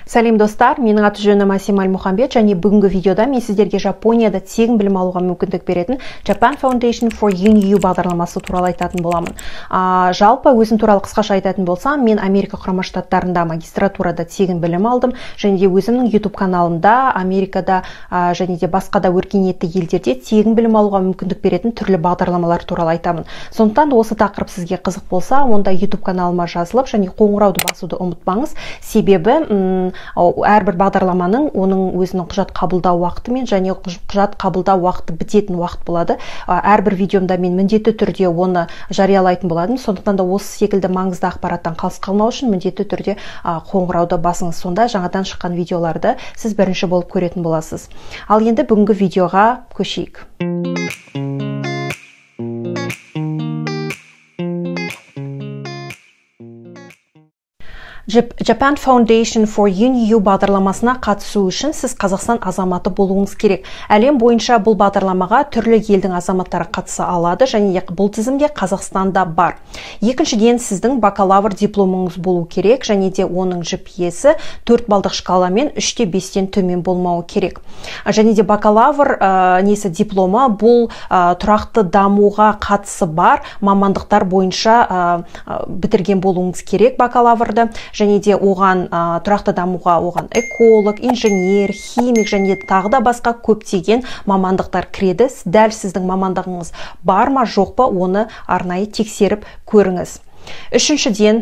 Сәлем достар, менің аты жөнім Асем Әлмұхамбет және бүгінгі видеода мен сіздерге Жапонияда тегін білім алуға мүмкіндік беретін Japan Foundation for UniU бағдарламасы туралы айтатын боламын. Жалпы өзім туралы қысқаша айтатын болсам, мен Америка Құрама Штаттарында магистратурада тегін білім алдым және де өзімнің YouTube каналымда Америкада және де басқа да өркениетті елдерде тегін білім алуға мүмкіндік беретін түрлі бағдарламалар туралы айтамын. Сондықтан да осы тақырып сізге қызық болса, онда YouTube каналыма жазылып және қоңырауды басуды ұмытпаңыз. Себебі әрбір бағдарламаның оның өзінің құжат қабылдау уақыты мен және құжат қабылдау уақыты бітетін уақыт болады. Әрбір видеомда мен міндетті түрде оны жариялайтын боламын. Сондықтан да осы секілді маңызды ақпараттан қалыс қалмау үшін міндетті түрде қоңырауды басыңыз. Сонда жаңадан шыққан видеоларды сіз бірінші болып көретін боласыз. Ал енді бүгінгі видеоға көшейік. Japan Foundation for UniU бағдарламасына қатысу үшін сіз Қазақстан азаматы болуыңыз керек. Әлем бойынша бұл бағдарламаға түрлі елдің азаматтары қатыса алады және бұл тізімде Қазақстанда бар. Екіншіден, сіздің бакалавр дипломыңыз болу керек және де оның GPA-сы 4 балдық шкаламен 3-5-тен төмен болмауы керек. Және де бакалавр дипломы бұл тұрақты дамуға қатысы бар мамандықтар бойынша бітірген болуыңыз керек бакалаврды. Және де оған тұрақты дамуға оған эколог, инженер, химик және тағы да басқа көптеген мамандықтар кіреді. Дәл сіздің мамандығыңыз бар ма, жоқ па, оны арнайы тексеріп көріңіз. Үшіншіден,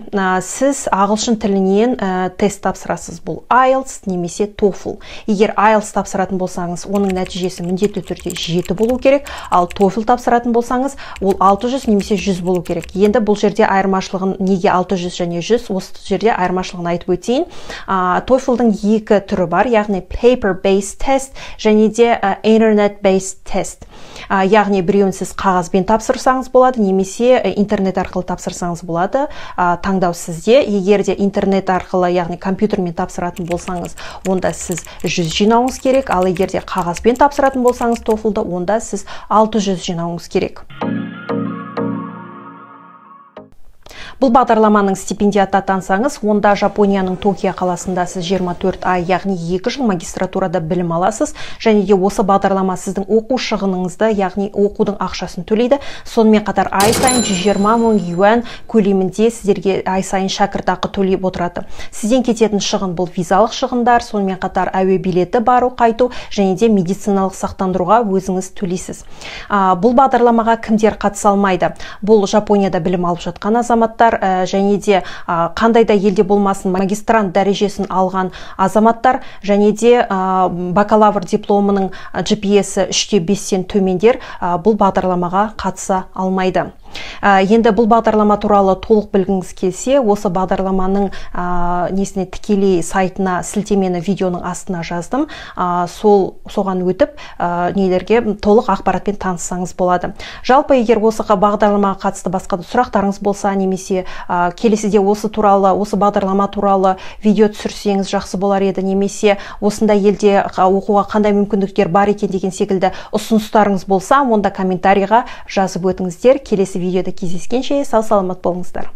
сіз ағылшын тілінен тест тапсырасыз. Бұл IELTS немесе TOEFL. Егер IELTS тапсыратын болсаңыз, оның нәтижесі міндетті түрде 7 болу керек, ал TOEFL тапсыратын болсаңыз, ол 600 немесе 100 болу керек. Енді бұл жерде айырмашылығын неге 600 және 100, осы жерде айырмашылығын айтып өтейін. TOEFL-дың екі түрі бар, яғни paper-based test және де internet-based test. Яғни біреуін сіз қағазбен тапсырсаңыз болады, немесе интернет арқылы тапсырсаңыз болады. Таңдау сізде. Егер де интернет арқылы, яғни компьютермен тапсыратын болсаңыз, онда сіз 100 жинауыңыз керек, ал егер де қағазбен тапсыратын болсаңыз TOEFL-ды, онда сіз 600 жинауыңыз керек. Бұл бағдарламаның стипендиаты атансаңыз, онда Жапонияның Токио қаласында сіз 24 ай, яғни 2 жыл магистратурада білім аласыз, және де осы бағдарлама сіздің оқу шығыныңызды, яғни оқудың ақшасын төлейді. Сонымен қатар ай сайын 120 мың юань көлемінде сіздерге ай сайын шәкіртақы төлеп отырады. Сізден кететін шығын бұл визалық шығындар, сонымен қатар әуе билеті бару қайту және де медициналық сақтандыруға өзіңіз төлейсіз. Бұл бағдарламаға кімдер қатыса алмайды? Бұл Жапонияда білім алып жатқан азаматтар және де қандай да елде болмасын магистрант дәрежесін алған азаматтар және де бакалавр дипломының GPA-сы 3-5-тен төмендер бұл бағдарламаға қатыса алмайды. Енді бұл бағдарлама туралы толық білгіңіз келсе, осы бағдарламаның несіне тікелей сайтына сілтемені видеоның астына жаздым. Соған өтіп, нелерге толық ақпаратпен таныссаңыз болады. Жалпы егер осы бағдарламаға қатысты басқа да сұрақтарыңыз болса, немесе келесіде осы туралы, осы бағдарлама туралы видео түсірсеңіз жақсы болар еді, немесе осындай елде оқуға қандай мүмкіндіктер бар екен деген секілді ұсыныстарыңыз болса, онда комментарийға жазып өтіңіздер. Келесі видеода кездескенше сау саламат болыңыздар.